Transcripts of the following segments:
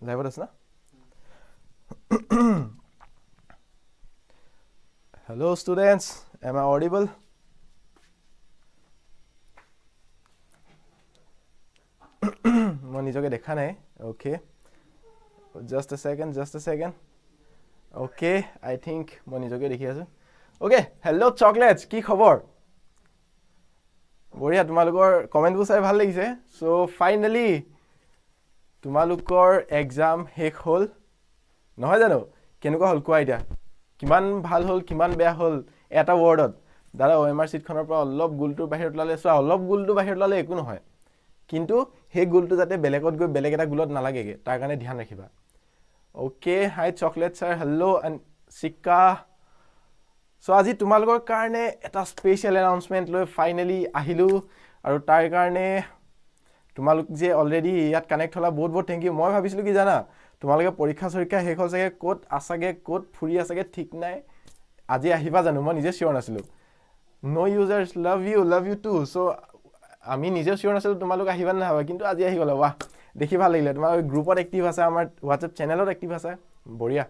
লাইভত আছে না? Hello' students, am I audible? মই নিজকে দেখা নাই। Okay, just a second, just a second. Okay, I think মই নিজকে দেখি আছোঁ। অ'কে, হেল্ল' চকলেটছ, কি খবৰ? বঢ়িয়া, তোমালোকৰ কমেণ্টবোৰ চাই ভাল লাগিছে। চ' ফাইনেলি তোমালোকৰ এক্সাম শেষ হ'ল নহয় জানো? কেনেকুৱা হ'ল কোৱা এতিয়া, কিমান ভাল হ'ল, কিমান বেয়া হ'ল এটা ৱৰ্ডত? দাদা, অ' এম আৰ চিটখনৰ পৰা অলপ গোলটোৰ বাহিৰত ওলালে, চোৱা, অলপ গোলটো বাহিৰত ওলালে একো নহয়, কিন্তু সেই গোলটো যাতে বেলেগত গৈ বেলেগ এটা গোলত নালাগেগৈ, তাৰ কাৰণে ধ্যান ৰাখিবা। Okay, hi chocolate sir, hello চিকা। চ' আজি তোমালোকৰ কাৰণে এটা স্পেচিয়েল এনাউন্সমেণ্ট লৈ ফাইনেলি আহিলোঁ আৰু তাৰ কাৰণে তোমালোক যে অলৰেডি ইয়াত কানেক্ট হ'লা, বহুত বহুত thank U. মই ভাবিছিলোঁ কি জানা, তোমালোকে পৰীক্ষা চৰীক্ষা শেষ হ'ল চাগে, ক'ত আছাগে, ক'ত ফুৰি আছাগে ঠিক নাই, আজি আহিবা জানো মই নিজে চিয়'ৰ নাছিলোঁ। No users, love you, love you too. So আমি নিজেও চিয়'ৰ নাছিলোঁ তোমালোক আহিবা নে নাহিবা, কিন্তু আজি আহি গ'লা, ৱাহ, দেখি ভাল লাগিলে। তোমালোক গ্ৰুপত এক্টিভ আছে, আমাৰ হোৱাটছএপ চেনেলত এক্টিভ আছে, বঢ়িয়া।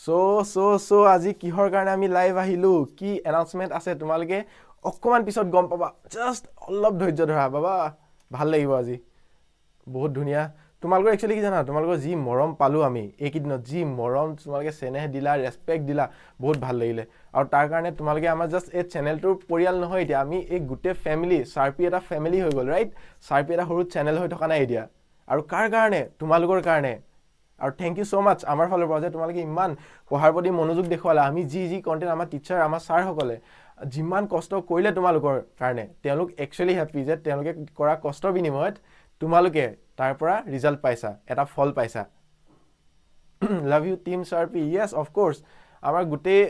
চ' আজি কিহৰ কাৰণে আমি লাইভ আহিলোঁ, কি এনাউন্সমেণ্ট আছে, তোমালোকে অকণমান পিছত গম পাবা। জাষ্ট অলপ ধৈৰ্য ধৰা বাবা, ভাল লাগিব আজি, বহুত ধুনীয়া। তোমালোকৰ একচুৱেলি কি জানা, তোমালোকৰ যি মৰম পালোঁ আমি এইকেইদিনত, যি মৰম তোমালোকে চেনেহ দিলা, ৰেচপেক্ট দিলা, বহুত ভাল লাগিলে। আৰু তাৰ কাৰণে তোমালোকে আমাৰ জাষ্ট এই চেনেলটোৰ পৰিয়াল নহয়, এতিয়া আমি এই গোটেই ফেমিলি, চাৰ্পি এটা ফেমিলি হৈ গ'ল, ৰাইট? চাৰ্পি এটা সৰু চেনেল হৈ থকা নাই এতিয়া। আৰু কাৰ কাৰণে? তোমালোকৰ কাৰণে। আৰু thank you so মাছ আমাৰ ফালৰ পৰা যে তোমালোকে ইমান পঢ়াৰ প্ৰতি মনোযোগ দেখুৱালা। আমি যি যি কণ্টেণ্ট, আমাৰ টিচাৰ, আমাৰ ছাৰসকলে যিমান কষ্ট কৰিলে তোমালোকৰ কাৰণে, তেওঁলোক একচুৱেলি হেপ্পী যে তেওঁলোকে কৰা কষ্টৰ বিনিময়ত তোমালোকে তাৰ পৰা ৰিজাল্ট পাইছা, এটা ফল পাইছা। Love you team Sharpie, yes, of course. আমাৰ গোটেই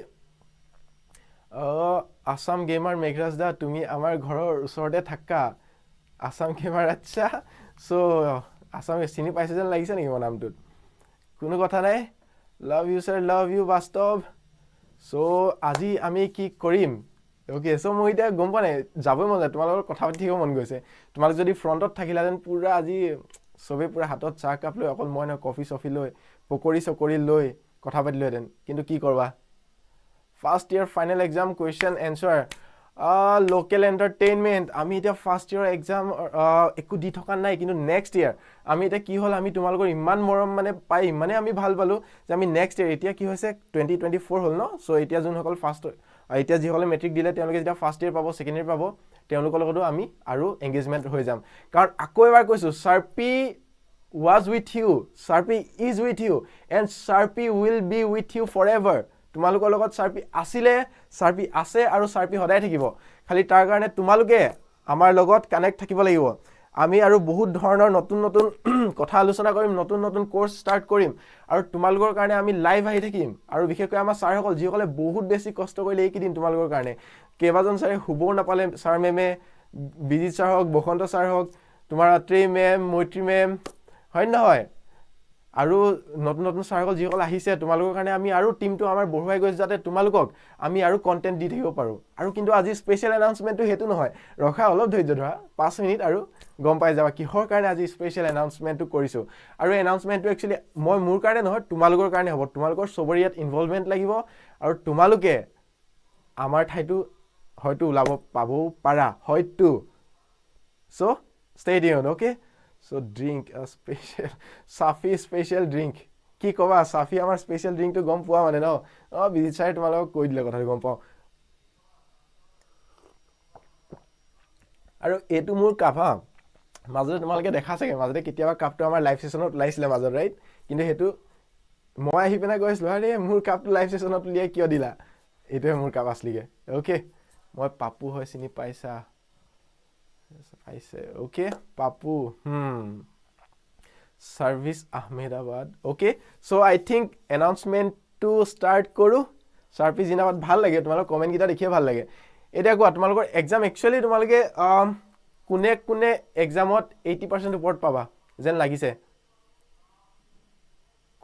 আছাম গেমাৰ মেঘৰাজ দা, তুমি আমাৰ ঘৰৰ ওচৰতে থাকা। আছাম গেমাৰ, আচ্ছা। চ' আছাম চিনি পাইছে যেন লাগিছে নেকি মোৰ নামটোত? কোনো কথা নাই। Love you sir, love you বাস্তৱ। চ' আজি আমি কি কৰিম? অ'কে, চ' মই এতিয়া গম পোৱা নাই, যাবই মন যায়, তোমালোকৰ কথা পাতি থাকিব মন গৈছে। তোমালোক যদি ফ্ৰণ্টত থাকিলাহেঁতেন, পূৰা আজি চবেই পূৰা হাতত চাহ কাপ লৈ, অকল মই নহয়, কফি চফি লৈ, পকৰি চকৰি লৈ কথা পাতিলোহেঁতেন, কিন্তু কি কৰবা। First year final exam question answer, local entertainment. আমি এতিয়া ফাৰ্ষ্ট ইয়েৰ এক্সাম একো দি থকা নাই, কিন্তু নেক্সট ইয়েৰ আমি এতিয়া কি হ'ল, আমি তোমালোকৰ ইমান মৰম মানে পাই ইমানেই আমি ভাল পালোঁ যে আমি নেক্সট ইয়েৰ, এতিয়া কি হৈছে, 2024 হ'ল ন? চ' এতিয়া যোনসকল ফাৰ্ষ্ট, এতিয়া যিসকলে মেট্ৰিক দিলে, তেওঁলোকে যেতিয়া ফাৰ্ষ্ট ইয়েৰ পাব, ছেকেণ্ড ইয়েৰ পাব, তেওঁলোকৰ লগতো আমি আৰু এংগেজমেণ্ট হৈ যাম। কাৰণ আকৌ এবাৰ কৈছোঁ, Sharpie was with you, Sharpie is with you and Sharpie will be with you forever. তোমালোকৰ লগত চাৰ্পি আছিলে, চাৰ্পি আছে আৰু চাৰ্পি সদায় থাকিব। খালি তাৰ কাৰণে তোমালোকে আমাৰ লগত কানেক্ট থাকিব লাগিব। আমি আৰু বহুত ধৰণৰ নতুন নতুন কথা আলোচনা কৰিম, নতুন নতুন কৰ্চ ষ্টাৰ্ট কৰিম আৰু তোমালোকৰ কাৰণে আমি লাইভ আহি থাকিম। আৰু বিশেষকৈ আমাৰ ছাৰসকল, যিসকলে বহুত বেছি কষ্ট কৰিলে এইকেইদিন তোমালোকৰ কাৰণে, কেইবাজন ছাৰে শুবও নাপালে, ছাৰ মেমে, বিজিত ছাৰ হওক, বসন্ত ছাৰ হওক, তোমাৰ আত্ৰেই মেম, মৈত্ৰী মেম, হয় নহয়? আৰু নতুন নতুন ছাৰসকল যিসকল আহিছে, তোমালোকৰ কাৰণে আমি আৰু টীমটো আমাৰ বঢ়ুৱাই গৈছে, যাতে তোমালোকক আমি আৰু কণ্টেণ্ট দি থাকিব পাৰোঁ। আৰু কিন্তু আজি স্পেচিয়েল এনাউন্সমেণ্টটো সেইটো নহয়, ৰখা, অলপ ধৈৰ্য ধৰা 5 মিনিট আৰু গম পাই যাবা কিহৰ কাৰণে আজি স্পেচিয়েল এনাউন্সমেণ্টটো কৰিছোঁ। আৰু এনাউন্সমেণ্টটো একচুৱেলি মই মোৰ কাৰণে নহয়, তোমালোকৰ কাৰণে হ'ব। তোমালোকৰ চবৰে ইয়াত ইনভলভমেণ্ট লাগিব আৰু তোমালোকে আমাৰ ঠাইতো হয়তো ওলাব পাবও পাৰা হয়তো। So stay tuned, okay? So drink special, Safi special drink, কি ক'বা? চাফি আমাৰ স্পেচিয়েল ড্ৰিংকটো গম পোৱা মানে ন? অঁ, বিজিত ছাৰে তোমালোকক কৈ দিলে কথাটো, গম পাওঁ। আৰু এইটো মোৰ কাপ, হা, মাজতে তোমালোকে দেখা চাগে, মাজতে কেতিয়াবা কাপটো আমাৰ লাইভ ছেশ্যনত ওলাইছিলে মাজত, ৰাইট? কিন্তু সেইটো মই আহি পেলাই কৈ আছিলোঁ, আৰে মোৰ কাপটো লাইভ ছেশ্যনত উলিয়াই কিয় দিলা? এইটোৱে মোৰ কাপ আছলিকে। অ'কে, মই পাপু হয়, চিনি পাইছা? পাইছে, okay Papu. Service Ahmedabad. Okay, so I think এনাউন্সমেণ্টটো start কৰোঁ। চাৰ্পি জিন্দাবাদ। ভাল লাগে, তোমালোকৰ কমেণ্টকেইটা দেখিয়ে ভাল লাগে। এতিয়া কোৱা, তোমালোকৰ এক্সাম একচুৱেলি তোমালোকে কোনে কোনে এক্সামত 80% ওপৰত পাবা যেন লাগিছে?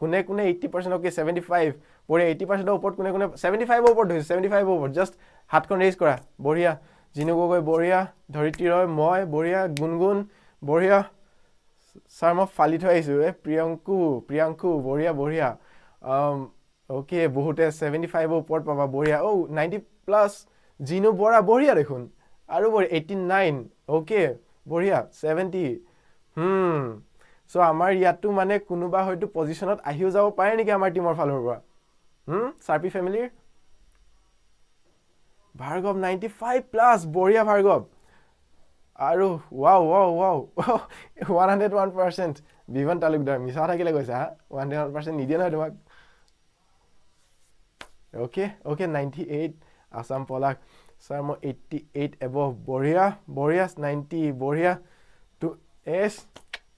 কোনে কোনে 80%? অ'কে, 75, বঢ়িয়া। 80%ৰ ওপৰত কোনে কোনে, 75ৰ ওপৰত ধৰিছে, 75ৰ ওপৰত জাষ্ট হাতখন ৰেইজ কৰা। বঢ়িয়া, জিনু গগৈ, বঢ়িয়া, ধৰিত্ৰী ৰয়, মই, বঢ়িয়া, গুণগুণ, বঢ়িয়া। ছাৰ, মই ফালি থৈ আহিছোঁ। এই প্ৰিয়ংকু, প্ৰিয়াংকু, বঢ়িয়া বঢ়িয়া। অ'কে, বহুতে 75ৰ ওপৰত পাবা, বঢ়িয়া। অ' 90 প্লাছ, জিনু বৰা, বঢ়িয়া দেখোন। আৰু বঢ়িয়া, 89, অ'কে, বঢ়িয়া, 70। চ' আমাৰ ইয়াতো মানে কোনোবা হয়তো পজিশ্যনত আহিও যাব পাৰে নেকি আমাৰ টীমৰ ফালৰ পৰা? চাৰ্পি ফেমিলিৰ ভাৰ্গৱ, 95 প্লাছ, বঢ়িয়া ভাৰ্গৱ। আৰু wow wow wow, 101%, বিমান তালুকদাৰ। মিছা থাকিলে কৈছা হা, 101% নিদিয়ে নহয় তোমাক। অ'কে অ'কে, 98, আছাম পলাশ। ছাৰ, মই 88 এবভ, বঢ়িয়া বঢ়িয়া, 90, বঢ়িয়া। Two S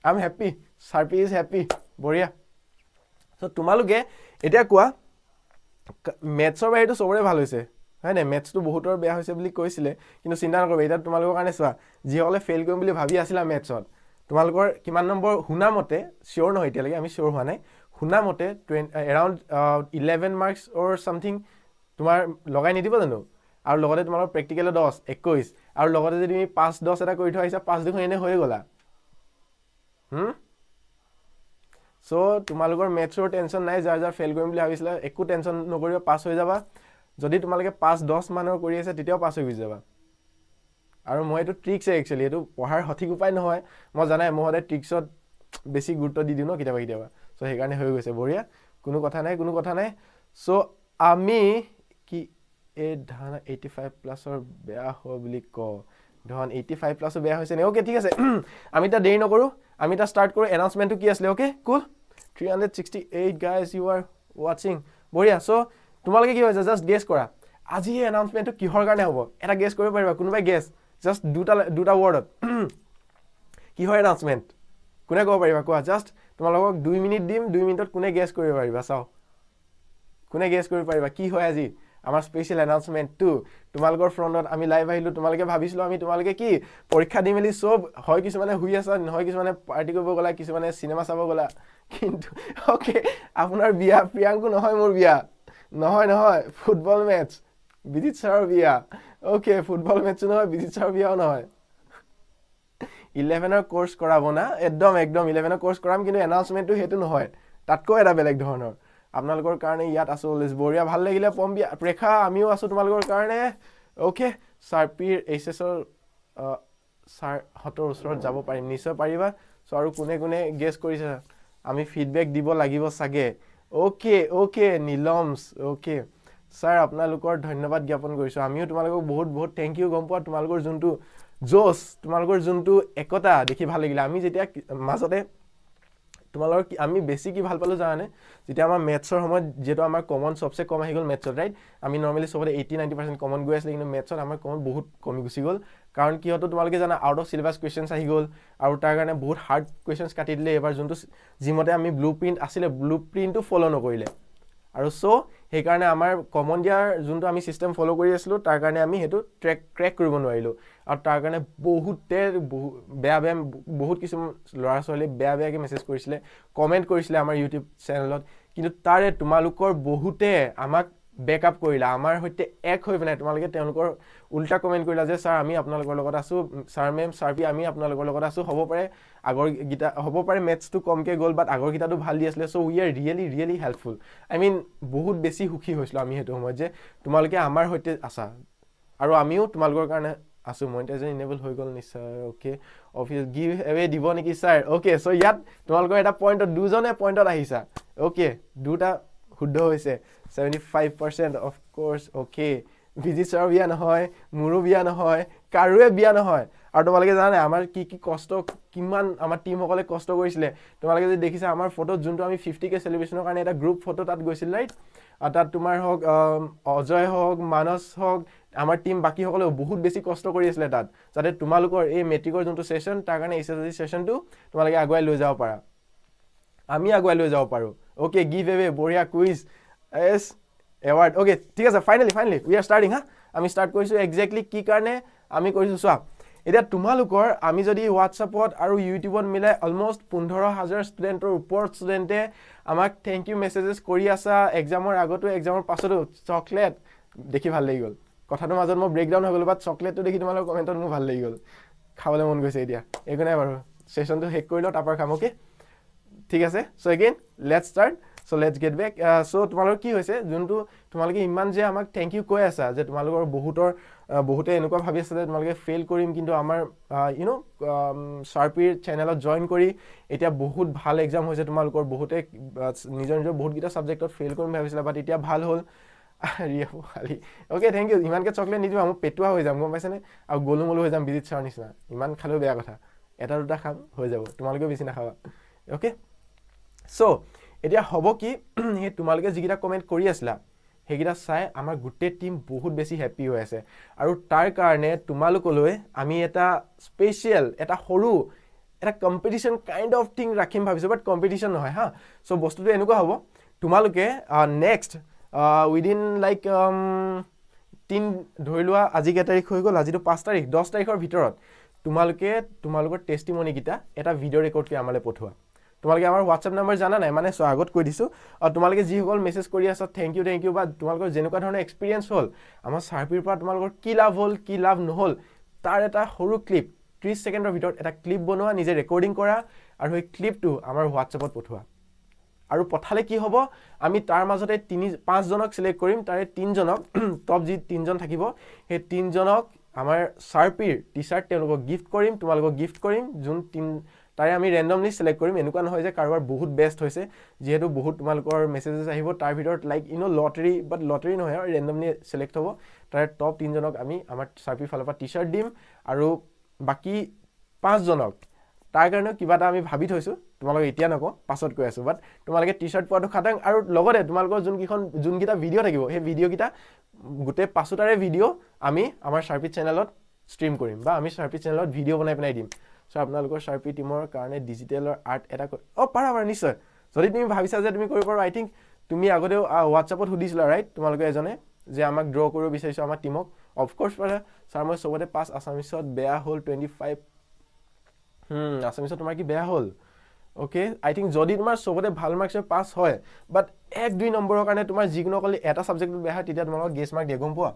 I am happy, Sarpi is happy, বঢ়িয়া। চ' তোমালোকে এতিয়া কোৱা, মেথছৰ বাহিৰেতো চবৰে ভাল হৈছে, হয় নাই? মেথছটো বহুতৰ বেয়া হৈছে বুলি কৈছিলে, কিন্তু চিন্তা নকৰিবা। এতিয়া তোমালোকৰ কাৰণে চোৱা, যিসকলে ফেইল কৰিম বুলি ভাবি আছিলা মেথছত, তোমালোকৰ কিমান নম্বৰ? শুনা মতে, চিয়'ৰ নহয়, এতিয়ালৈকে আমি চিয়'ৰ হোৱা নাই, শুনা মতে around 11 marks or something তোমাৰ লগাই নিদিব জানো? আৰু লগতে তোমালোকৰ প্ৰেক্টিকেলত 10, 21, আৰু লগতে যদি তুমি 5 10 এটা কৰি থৈ আহিছা, 5 দেখোন এনেই হৈয়ে গ'লা। চ' তোমালোকৰ মেথছৰ টেনশ্যন নাই। যাৰ যাৰ ফেইল কৰিম বুলি ভাবিছিলা, একো টেনশ্যন নকৰিবা, পাছ হৈ যাবা। যদি তোমালোকে 5 10 মানৰ কৰি আছে, তেতিয়াও পাছ হৈ গুচি যাবা। আৰু মই এইটো ট্ৰিক্সে, একচুৱেলি এইটো পঢ়াৰ সঠিক উপায় নহয়। মই জানাই, মই সদায় ট্ৰিক্সত বেছি গুৰুত্ব দি দিওঁ ন কেতিয়াবা কেতিয়াবা। চ' সেইকাৰণে হৈ গৈছে, বঢ়িয়া, কোনো কথা নাই, কোনো কথা নাই। চ' আমি কি এই ধান 85 প্লাছৰ বেয়া হয় বুলি কওঁ ধন, 85 প্লাছো বেয়া হৈছে নে? অ'কে, ঠিক আছে, আমি এতিয়া দেৰি নকৰোঁ, আমি এতিয়া ষ্টাৰ্ট কৰোঁ। এনাউন্সমেণ্টটো কি আছিলে? Okay, cool, 368 guys, you are watching, বঢ়িয়া। চ' তোমালোকে কি হৈছে, জাষ্ট গেছ কৰা, আজি এই এনাউন্সমেণ্টটো কিহৰ কাৰণে হ'ব? এটা গেছ কৰিব পাৰিবা কোনোবাই? গেছ, জাষ্ট দুটা দুটা ৱৰ্ডত কিহৰ এনাউন্সমেণ্ট, কোনে ক'ব পাৰিবা কোৱা। জাষ্ট তোমালোকক 2 মিনিট দিম, 2 মিনিটত কোনে গেছ কৰিব পাৰিবা চাওঁ। কোনে গেছ কৰিব পাৰিবা কি হয় আজি আমাৰ স্পেচিয়েল এনাউন্সমেণ্টটো? তোমালোকৰ ফ্ৰণ্টত আমি লাইভ আহিলোঁ। তোমালোকে ভাবিছিলোঁ আমি, তোমালোকে কি পৰীক্ষা দি মেলি চব হয়, কিছুমানে শুই আছা নহয়, কিছুমানে পাৰ্টি কৰিব গ'লা, কিছুমানে চিনেমা চাব গ'লা। কিন্তু অ'কে, আপোনাৰ বিয়া প্ৰিয়াংকু? নহয়, মোৰ বিয়া নহয়, নহয়, ফুটবল মেটচ, বিজিত ছাৰৰ বিয়া। অ'কে, ফুটবল মেটচো নহয়, বিজিত ছাৰৰ বিয়াও নহয়। 11ৰ কৰ্চ কৰাব না? একদম একদম, 11ৰ কৰ্চ কৰাম, কিন্তু এনাউন্সমেণ্টটো সেইটো নহয়, তাতকৈ এটা বেলেগ ধৰণৰ। আপোনালোকৰ কাৰণে ইয়াত আছোঁ অলৱেজ, বঢ়িয়া, ভাল লাগিলে। পম্বী, প্ৰেখা, আমিও আছোঁ তোমালোকৰ কাৰণে। অ'কে, চাৰ্পিৰ এইচ এছৰ ছাৰহঁতৰ ওচৰত যাব পাৰিম? নিশ্চয় পাৰিবা। চ' আৰু কোনে কোনে গেছ কৰিছে? আমি ফিডবেক দিব লাগিব চাগে। অ'কে অ'কে, নীলমছ, অ'কে। ছাৰ, আপোনালোকৰ ধন্যবাদ জ্ঞাপন কৰিছোঁ। আমিও তোমালোকক বহুত বহুত thank U. গম পোৱা, তোমালোকৰ যোনটো জ'চ, তোমালোকৰ যোনটো একতা দেখি ভাল লাগিলে। আমি যেতিয়া মাজতে তোমালোকৰ আমি বেছি কি ভাল পালোঁ জানানে? যেতিয়া আমাৰ মেথছৰ সময়ত যিহেতু আমাৰ কমন চবচে কম আহি গ'ল মেথছত, ৰাইট? আমি নৰ্মেলি চবতে 80-90% কমন গৈ আছিলে, কিন্তু মেথছত আমাৰ কমন বহুত কমি গুচি গ'ল। কাৰণ কিহতো তোমালোকে জানা, আউট অফ চিলেবাছ কুৱেশ্যনছ আহি গ'ল আৰু তাৰ কাৰণে বহুত হাৰ্ড কুৱেশ্যনছ কাটি দিলে এইবাৰ। যোনটো যিমতে আমি ব্লু প্ৰিণ্ট আছিলে, ব্লু প্ৰিণ্টটো ফ'ল' নকৰিলে আৰু চ' সেইকাৰণে আমাৰ কমন দিয়াৰ যোনটো আমি ছিষ্টেম ফ'ল' কৰি আছিলোঁ, তাৰ কাৰণে আমি সেইটো ট্ৰেক কৰিব নোৱাৰিলোঁ। আৰু তাৰ কাৰণে বহুতে বহু বেয়া বেয়া, বহুত কিছুমান ল'ৰা ছোৱালীয়ে বেয়া বেয়াকৈ মেছেজ কৰিছিলে, কমেণ্ট কৰিছিলে আমাৰ ইউটিউব চেনেলত। কিন্তু তাৰে তোমালোকৰ বহুতে আমাক বেক আপ কৰিলা, আমাৰ সৈতে এক হৈ পেলাই তোমালোকে তেওঁলোকৰ উল্টা কমেণ্ট কৰিলা যে ছাৰ, আমি আপোনালোকৰ লগত আছোঁ, ছাৰ, মেম, ছাৰ, আমি আপোনালোকৰ লগত আছোঁ। হ'ব পাৰে আগৰকেইটা, হ'ব পাৰে মেথছটো কমকৈ গ'ল, বাট আগৰকেইটাটো ভাল দি আছিলে। So we are really really helpful, I mean, বহুত বেছি সুখী হৈছিলোঁ আমি সেইটো সময়ত যে তোমালোকে আমাৰ সৈতে আছা আৰু আমিও তোমালোকৰ কাৰণে আছোঁ। মনিটাইজেশ্যন ইনেবল হৈ গ'ল নিশ্চয়। অ'কে, অফিচ গিভ এৱে দিব নেকি ছাৰ? অ'কে, চ' ইয়াত তোমালোকৰ এটা পইণ্টত, দুজনে পইণ্টত আহিছা। অ'কে, দুটা শুদ্ধ হৈছে, 75% of course. Okay, Bijit ছাৰৰ বিয়া নহয়, মোৰো বিয়া নহয়, কাৰোৱে বিয়া নহয়। আৰু তোমালোকে জানানে আমাৰ কি কি কষ্ট, কিমান আমাৰ টীমসকলে কষ্ট কৰিছিলে? তোমালোকে যদি দেখিছা আমাৰ ফটোত, যোনটো আমি 50K চেলিব্ৰেশ্যনৰ কাৰণে এটা গ্ৰুপ ফটো তাত গৈছিল, ৰাইট? তাত তোমাৰ হওক অজয় হওক, মানস হওক, আমাৰ টীম বাকীসকলেও বহুত বেছি কষ্ট কৰি আছিলে তাত, যাতে তোমালোকৰ এই মেট্ৰিকৰ যোনটো ছেশ্যন, তাৰ কাৰণে এইচ এছ এল চি ছেশ্যনটো তোমালোকে আগুৱাই লৈ যাব পাৰা, আমি আগুৱাই লৈ যাব পাৰোঁ। অ'কে, গিভ এৱে, বঢ়িয়া, কুইজ, এছ এৱাৰ্ড। অ'কে, ঠিক আছে, finally finally we are starting। হা, আমি ষ্টাৰ্ট কৰিছোঁ। একজেক্টলি কি কাৰণে আমি কৰিছোঁ চোৱা। এতিয়া তোমালোকৰ আমি যদি হোৱাটছআপত আৰু ইউটিউবত মিলাই অলমষ্ট 15,000 ষ্টুডেণ্টৰ ওপৰত ষ্টুডেণ্টে আমাক thank U messages কৰি আছা, এক্সামৰ আগতো, এক্সামৰ পাছতো। চকলেট দেখি ভাল লাগি গ'ল। কথাটোৰ মাজত মই ব্ৰেকডাউন হৈ গ'লো, বাট চকলেটটো দেখি তোমালোকৰ কমেণ্টত মোৰ ভাল লাগি গ'ল, খাবলৈ মন গৈছে এতিয়া। একো নাই বাৰু। ছেশ্যনটো শেষ কৰি লওঁ, তাৰপৰা খাম। অ'কে, ঠিক আছে। So again let's start, so let's get back. So তোমালোকৰ কি হৈছে, যোনটো তোমালোকে ইমান যে আমাক thank U কৈ আছা যে তোমালোকৰ বহুতৰ বহুতে এনেকুৱা ভাবি আছে যে তোমালোকে ফেইল কৰিম, কিন্তু আমাৰ you know চাৰ্পিৰ চেনেলত জইন কৰি এতিয়া বহুত ভাল এক্সাম হৈছে। তোমালোকৰ বহুতে নিজৰ নিজৰ বহুতকেইটা ছাবজেক্টত ফেইল কৰিম ভাবিছিলে, বাট এতিয়া ভাল হ'ল। খালি অ'কে, thank U. ইমানকৈ চকলেট নিদিবা, মোৰ পেটুৱা হৈ যাম, গম পাইছেনে? আৰু গলু মলু হৈ যাম বিজিত ছাৰৰ নিচিনা। ইমান খালেও বেয়া কথা, এটা দুটা খাম হৈ যাব, তোমালোকেও বেছি নাখাবা। অ'কে, চ' এতিয়া হ'ব কি, সেই তোমালোকে যিকেইটা কমেণ্ট কৰি আছিলা সেইকেইটা চাই আমাৰ গোটেই টীম বহুত বেছি হেপ্পী হৈ আছে। আৰু তাৰ কাৰণে তোমালোকলৈ আমি এটা স্পেচিয়েল, এটা সৰু এটা কম্পিটিশ্যন কাইণ্ড অফ থিং ৰাখিম ভাবিছোঁ, বাট কম্পিটিশ্যন নহয় হা। চ' বস্তুটো এনেকুৱা হ'ব, তোমালোকে নেক্সট উইদিন লাইক তিন, ধৰি লোৱা আজি কেই তাৰিখ হৈ গ'ল? আজিতো 5 তাৰিখ, 10 তাৰিখৰ ভিতৰত তোমালোকে তোমালোকৰ টেষ্টিমনিকেইটা এটা ভিডিঅ' ৰেকৰ্ড কৰি আমালৈ পঠোৱা। তোমালোকে আমাৰ হোৱাটছএপ নাম্বাৰ জানা নাই? মানে চোৱা, আগত কৈ দিছোঁ, তোমালোকে যিসকল মেছেজ কৰি আছা, thank U, thank U, বা তোমালোকৰ যেনেকুৱা ধৰণৰ এক্সপিৰিয়েঞ্চ হ'ল, আমাৰ চাৰ্পিৰ পৰা তোমালোকৰ কি লাভ হ'ল, কি লাভ নহ'ল, তাৰ এটা সৰু ক্লিপ, 30 ছেকেণ্ডৰ ভিতৰত এটা ক্লিপ বনোৱা, নিজে ৰেকৰ্ডিং কৰা আৰু সেই ক্লিপটো আমাৰ হোৱাটছএপত পঠোৱা। আৰু পঠালে কি হ'ব, আমি তাৰ মাজতে তিনি পাঁচজনক চিলেক্ট কৰিম। তাৰে তিনিজনক, টপ যি তিনিজন থাকিব, সেই তিনিজনক আমাৰ চাৰ্পিৰ টি চাৰ্ট তেওঁলোকক গিফ্ট কৰিম, তোমালোকক গিফ্ট কৰিম। যোন তিন তাৰে আমি ৰেণ্ডমলি চিলেক্ট কৰিম। এনেকুৱা নহয় যে কাৰোবাৰ বহুত বেষ্ট হৈছে। যিহেতু বহুত তোমালোকৰ মেছেজেছ আহিব, তাৰ ভিতৰত like you know lottery, but lottery নহয় আৰু ৰেণ্ডমলি চিলেক্ট হ'ব। তাৰে টপ তিনিজনক আমি আমাৰ চাৰ্পিৰ ফালৰ পৰা টি চাৰ্ট দিম আৰু বাকী পাঁচজনক তাৰ কাৰণেও কিবা এটা আমি ভাবি থৈছোঁ। তোমালোকক এতিয়া নকওঁ, পাছত কৈ আছোঁ। বাট তোমালোকে টি চাৰ্ট পোৱাটো খাটাং। আৰু লগতে তোমালোকৰ যোনকেইখন যোনকেইটা ভিডিঅ' থাকিব, সেই ভিডিঅ'কেইটা গোটেই পাঁচোটাৰে ভিডিঅ' আমি আমাৰ চাৰ্পি চেনেলত ষ্ট্ৰীম কৰিম বা আমি চাৰ্পি চেনেলত ভিডিঅ' বনাই পেলাই দিম। চ' আপোনালোকৰ চাৰ্পি টীমৰ কাৰণে ডিজিটেলৰ আৰ্ট এটা, অঁ, পাৰা পাৰা, নিশ্চয়। যদি তুমি ভাবিছা যে তুমি কৰিব পাৰা, আই থিংক তুমি আগতেও হোৱাটছএপত সুধিছিলা, ৰাইট? তোমালোকে এজনে যে আমাক ড্ৰ কৰিব বিচাৰিছোঁ আমাৰ টীমক, অফক'ৰ্ছ পাৰা। ছাৰ, মই চবতে পাছ, আছামিছত বেয়া হ'ল 25। আছামিছত তোমাৰ কি বেয়া হ'ল? অ'কে, আই থিংক যদি তোমাৰ চবতে ভাল মাৰ্কছে পাছ হয়, বাট এক দুই নম্বৰৰ কাৰণে তোমাৰ যিকোনো অকল এটা ছাবজেক্টত বেয়া হয়, তেতিয়া তোমালোকক গ্ৰেছ মাৰ্ক দিয়ে, গম পোৱা?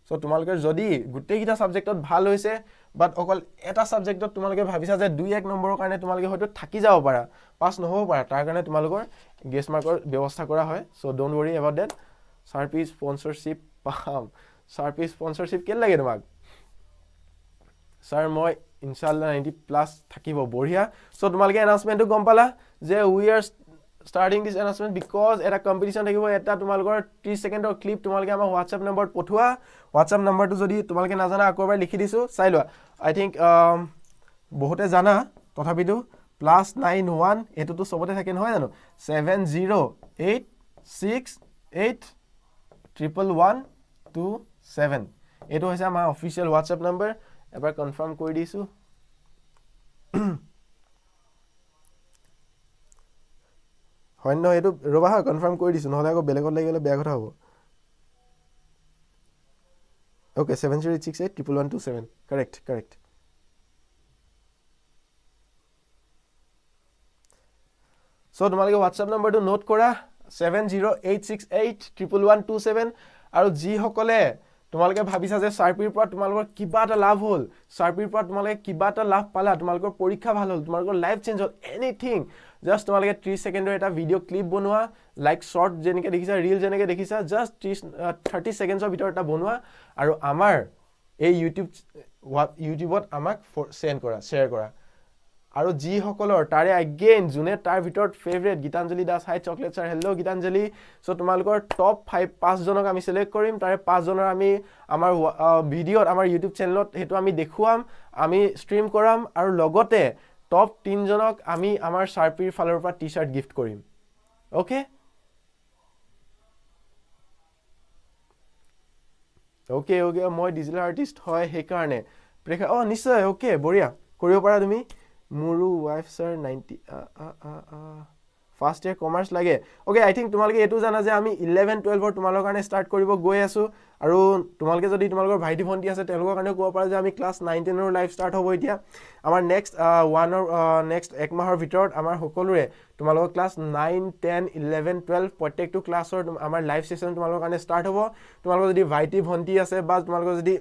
চ' তোমালোকে যদি গোটেইকেইটা ছাবজেক্টত ভাল হৈছে, বাট অকল এটা ছাবজেক্টত তোমালোকে ভাবিছা যে দুই এক নম্বৰৰ কাৰণে তোমালোকে হয়তো থাকি যাব পাৰা, পাছ নহ'ব পাৰা, তাৰ কাৰণে তোমালোকৰ গ্ৰেছ মাৰ্কৰ ব্যৱস্থা কৰা হয়। So don't worry about that. চাৰ্পি sponsorship পাম? চাৰ্পি স্পনচৰশ্বিপ কেলৈ লাগে তোমাক? ছাৰ, মই ইনশাল্লাহ 90+ থাকিব। বঢ়িয়া। চ' তোমালোকে এনাউন্সমেণ্টটো গম পালা যে we are starting this announcement because এটা কম্পিটিশ্যন থাকিব। এটা তোমালোকৰ 30 ছেকেণ্ডৰ ক্লিপ তোমালোকে আমাৰ হোৱাটছএপ নম্বৰত পঠোৱা। হোৱাটছএপ নম্বৰটো যদি তোমালোকে নাজানা, আকৌ এবাৰ লিখি দিছোঁ, চাই লোৱা। আই থিংক বহুতে জানা, তথাপিতো +91, এইটোতো চবতে থাকে নহয় জানো? 7086811127, এইটো হৈছে আমাৰ অফিচিয়েল হোৱাটছএপ নম্বৰ। এবাৰ কনফাৰ্ম কৰি দিছোঁ। হয় নহয় এইটো? ৰ'বা হা, কনফাৰ্ম কৰি দিছোঁ, নহ'লে আকৌ বেলেগত লাগি গ'লে বেয়া কথা হ'ব। Okay, 7086811127, correct, correct. So তোমালোকে হোৱাটছএপ নম্বৰটো নোট কৰা, 7086811127। আৰু যিসকলে তোমালোকে ভাবিছা যে চাৰ্পিৰ পৰা তোমালোকৰ কিবা এটা লাভ হ'ল, চাৰ্পিৰ পৰা তোমালোকে কিবা এটা লাভ পালা, তোমালোকৰ পৰীক্ষা ভাল হ'ল, তোমালোকৰ লাইফ চেঞ্জ হ'ল, এনিথিং, জাষ্ট তোমালোকে 30 ছেকেণ্ডৰ এটা ভিডিঅ' ক্লিপ বনোৱা, লাইক শ্বৰ্ট যেনেকৈ দেখিছা, ৰিল যেনেকৈ দেখিছা, জাষ্ট 30 ছেকেণ্ডছৰ ভিতৰত এটা বনোৱা আৰু আমাৰ এই ইউটিউবত আমাক চেণ্ড কৰা, শ্বেয়াৰ কৰা। আৰু যিসকলৰ তাৰে আগেইন যোনে তাৰ ভিতৰত favourite Gitanjali Das, hi chocolate sir, hello Gitanjali. So তোমালোকৰ টপ 5, পাঁচজনক আমি চিলেক্ট কৰিম। তাৰে পাঁচজনৰ আমি আমাৰ ভিডিঅ'ত, আমাৰ ইউটিউব চেনেলত সেইটো আমি দেখুৱাম, আমি ষ্ট্ৰীম কৰাম আৰু লগতে টপ তিনিজনক আমি আমাৰ চাৰ্পিৰ ফালৰ পৰা টি চাৰ্ট গিফ্ট কৰিম। অ'কে অ'কে অ'কে, মই ডিজিটেল আৰ্টিষ্ট হয় সেইকাৰণে প্ৰেক্ষা, অঁ নিশ্চয়, অ'কে, বঢ়িয়া, কৰিব পাৰা তুমি। মোৰো wife sir 90 first year commerce লাগে। অ'কে, আই থিংক তোমালোকে এইটো জানা যে আমি 11 12ৰ তোমালোকৰ কাৰণে ষ্টাৰ্ট কৰিব গৈ আছোঁ। আৰু তোমালোকে যদি তোমালোকৰ ভাইটি ভণ্টি আছে, তেওঁলোকৰ কাৰণেও ক'ব পাৰা যে আমি ক্লাছ 9 10ৰ লাইভ ষ্টাৰ্ট হ'ব এতিয়া। আমাৰ নেক্সট ওৱানৰ নেক্সট এক মাহৰ ভিতৰত আমাৰ সকলোৰে তোমালোকৰ ক্লাছ 9 10 11 12 প্ৰত্যেকটো ক্লাছৰ আমাৰ লাইভ ছেশ্যন তোমালোকৰ কাৰণে ষ্টাৰ্ট হ'ব। তোমালোকৰ যদি ভাইটি ভণ্টি আছে বা তোমালোকৰ যদি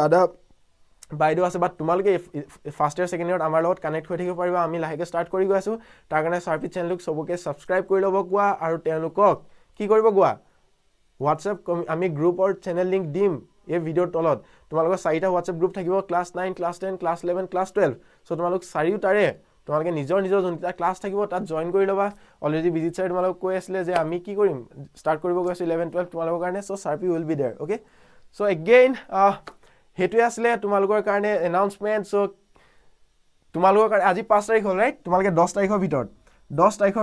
দাদা বাইদেউ আছে বা তোমালোকে ফাৰ্ষ্ট ইয়াৰ, ছেকেণ্ড ইয়াৰত আমাৰ লগত কানেক্ট হৈ থাকিব পাৰিবা। আমি লাহেকৈ ষ্টাৰ্ট কৰি গৈ আছোঁ। তাৰ কাৰণে চাৰ্পি চেনেলটোক চবকে ছাবস্ক্ৰাইব কৰি ল'ব কোৱা আৰু তেওঁলোকক কি কৰিব কোৱা। হোৱাটছএপ আমি গ্ৰুপৰ চেনেল লিংক দিম এই ভিডিঅ'ৰ তলত। তোমালোকৰ চাৰিটা হোৱাটছএপ গ্ৰুপ থাকিব, class 9, class 10, class 11, class 12। So তোমালোক চাৰিওটাৰে তোমালোকে নিজৰ নিজৰ যোনকেইটা ক্লাছ থাকিব, তাত জইন কৰি ল'বা। অলৰেডি বিজিত ছাৰে তোমালোকক কৈ আছিলে যে আমি কি কৰিম, ষ্টাৰ্ট কৰিব গৈ আছোঁ 11, 12 তোমালোকৰ কাৰণে। So Sarpi will be there, okay? So again, সেইটোৱে আছিলে তোমালোকৰ কাৰণে এনাউন্সমেণ্ট। চ' তোমালোকৰ কাৰণে আজি 5 তাৰিখ হ'ল, ৰাইট? তোমালোকে 10 তাৰিখৰ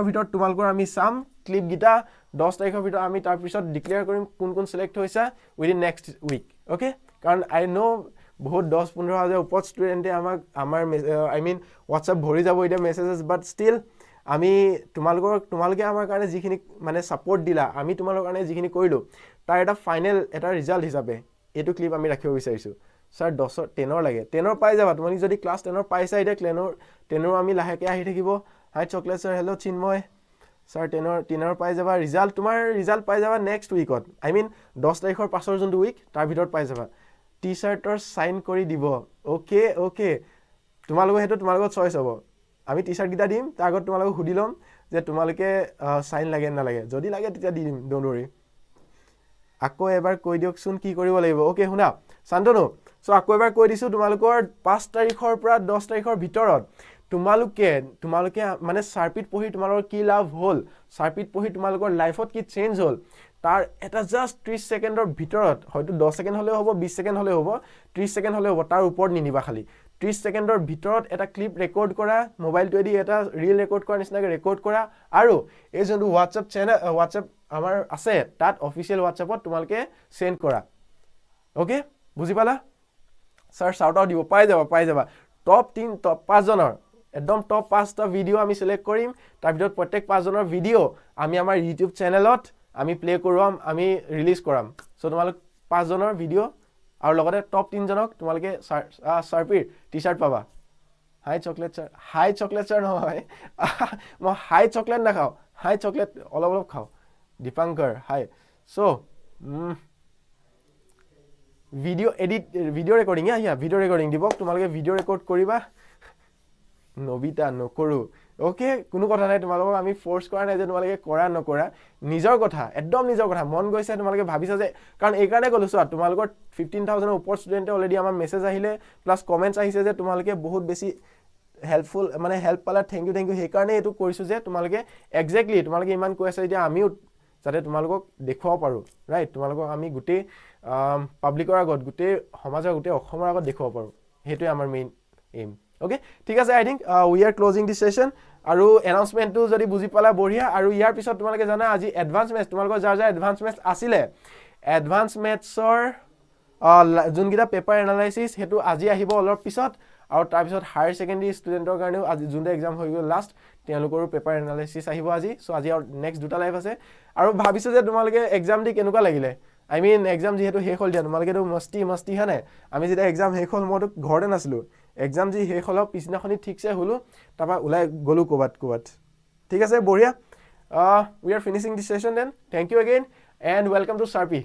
ভিতৰত তোমালোকৰ আমি চাম ক্লিপকেইটা। 10 তাৰিখৰ ভিতৰত আমি তাৰপিছত ডিক্লেয়াৰ কৰিম কোন কোন চিলেক্ট হৈছা উইদিন নেক্সট উইক, অ'কে? কাৰণ আই ন' বহুত 10-15 হাজাৰ ওপৰত ষ্টুডেণ্টে আমাক আমাৰ, I mean, WhatsApp ভৰি যাব এতিয়া মেছেজেছ। বাট ষ্টিল আমি তোমালোকে আমাৰ কাৰণে যিখিনি মানে ছাপৰ্ট দিলা, আমি তোমালোকৰ কাৰণে যিখিনি কৰিলোঁ, তাৰ এটা ফাইনেল এটা ৰিজাল্ট হিচাপে এইটো ক্লিপ আমি ৰাখিব বিচাৰিছোঁ। ছাৰ, 10ৰ 10ৰ লাগে? 10ৰ পাই যাবা। তোমালোক যদি ক্লাছ 10ৰ পাইছা এতিয়া, 10ৰো আমি লাহেকৈ আহি থাকিব। Hi chocolate sir, hello' Chinmoy sir. 10ৰ পাই যাবা ৰিজাল্ট। তোমাৰ ৰিজাল্ট পাই যাবা নেক্সট উইকত, I mean, 10 তাৰিখৰ পাছৰ যোনটো উইক, তাৰ ভিতৰত পাই যাবা। টি চাৰ্টৰ চাইন কৰি দিব? অ'কে অ'কে তোমালোকৰ সেইটো তোমালোকৰ চইচ হ'ব। আমি টি চাৰ্টকেইটা দিম, তাৰ আগত তোমালোকক সুধি ল'ম যে তোমালোকে চাইন লাগে নে নালাগে। যদি লাগে তেতিয়া দি দিম, don't worry. আকৌ এবাৰ কৈ দিয়কচোন কি কৰিব লাগিব। অ'কে, শুনা শান্তনু। চ' আকৌ এবাৰ কৈ দিছোঁ, তোমালোকৰ 5 তাৰিখৰ পৰা 10 তাৰিখৰ ভিতৰত তোমালোকে মানে চাৰ্পিত পঢ়ি তোমালোকৰ কি লাভ হ'ল, চাৰ্পিত পঢ়ি তোমালোকৰ লাইফত কি চেঞ্জ হ'ল, তাৰ এটা জাষ্ট 30 ছেকেণ্ডৰ ভিতৰত, হয়তো 10 ছেকেণ্ড হ'লেও হ'ব, 20 ছেকেণ্ড হ'লেও হ'ব, 30 ছেকেণ্ড হ'লেও হ'ব, তাৰ ওপৰত নিনিবা। খালি 30 ছেকেণ্ডৰ ভিতৰত এটা ক্লিপ ৰেকৰ্ড কৰা, মোবাইলটোৱেদি এটা ৰিল ৰেকৰ্ড কৰাৰ নিচিনাকৈ ৰেকৰ্ড কৰা আৰু এই যোনটো হোৱাটছএপ চেনেল, হোৱাটছএপ আমাৰ আছে, তাত অফিচিয়েল হোৱাটছএপত তোমালোকে চেণ্ড কৰা। অ'কে, বুজি পালা? ছাৰ, চাউট আউট দিব? পাই যাবা, পাই যাবা। টপ তিন, টপ পাঁচজনৰ, একদম টপ পাঁচটা ভিডিঅ' আমি চিলেক্ট কৰিম। তাৰ ভিতৰত প্ৰত্যেক পাঁচজনৰ ভিডিঅ' আমি আমাৰ ইউটিউব চেনেলত আমি প্লে কৰোৱাম, আমি ৰিলিজ কৰাম। চ' তোমালোক পাঁচজনৰ ভিডিঅ' আৰু লগতে টপ তিনিজনক তোমালোকে চাৰ্পিৰ টি চাৰ্ট পাবা। হাই চকলেট ছাৰ, হাই চকলেট ছাৰ নহয়, মই হাই চকলেট নাখাওঁ, হাই চকলেট অলপ অলপ খাওঁ। দীপাংকৰ হাই। So video edit, video recording, yeah, video recording দিব। তোমালোকে ভিডিঅ' ৰেকৰ্ড কৰিবা। নবিতা, নকৰোঁ। অ'কে, কোনো কথা নাই। তোমালোকক আমি ফ'ৰ্চ কৰা নাই যে তোমালোকে কৰা নকৰা, নিজৰ কথা, একদম নিজৰ কথা। মন গৈছে, তোমালোকে ভাবিছা যে, কাৰণ এইকাৰণে ক'লোঁ, চোৱা, তোমালোকৰ 15,000ৰ ওপৰত ষ্টুডেণ্টে অলৰেডি আমাৰ মেছেজ আহিলে, প্লাছ কমেণ্টছ আহিছে যে তোমালোকে বহুত বেছি হেল্পফুল, মানে হেল্প পালা, thank U, thank U. সেইকাৰণে এইটো কৰিছোঁ যে তোমালোকে একজেক্টলি তোমালোকে ইমান কৈ আছা, এতিয়া আমিও যাতে তোমালোকক দেখুৱাব পাৰোঁ, ৰাইট? তোমালোকক আমি গোটেই পাব্লিকৰ আগত, গোটেই সমাজৰ, গোটেই অসমৰ আগত দেখুৱাব পাৰোঁ, সেইটোৱে আমাৰ মেইন এইম। অ'কে, ঠিক আছে। I think we are closing this session. আৰু এনাউন্সমেণ্টটো যদি বুজি পালা, বঢ়িয়া। আৰু ইয়াৰ পিছত তোমালোকে জানা, আজি এডভান্স মেথছ, তোমালোকৰ যাৰ যাৰ এডভান্স মেথছ আছিলে, এডভান্স মেথছৰ যোনকেইটা পেপাৰ এনালাইচিছ, সেইটো আজি আহিব অলপ পিছত। আৰু তাৰপিছত হায়াৰ ছেকেণ্ডেৰী ষ্টুডেণ্টৰ কাৰণেও আজি যোনটো এক্সাম হৈ গ'ল লাষ্ট, তেওঁলোকৰো পেপাৰ এনালাইচিছ আহিব আজি। চ' আজি আৰু নেক্সট দুটা লাইভ আছে। আৰু ভাবিছোঁ যে তোমালোকে এক্সাম দি কেনেকুৱা লাগিলে? I mean, exam যিহেতু শেষ হ'ল দিয়া, তোমালোকেতো মস্তি মস্তি হয় নাই? আমি যেতিয়া এক্সাম শেষ হ'ল, মইতো ঘৰতে নাছিলোঁ। এক্সাম যি শেষ হ'ল, পিছদিনাখনি ঠিকছে শুলোঁ, তাৰপৰা ওলাই গ'লোঁ ক'ৰবাত ক'ৰবাত। ঠিক আছে, বঢ়িয়া। We are finishing this session then. Thank you again and welcome to Sarpi.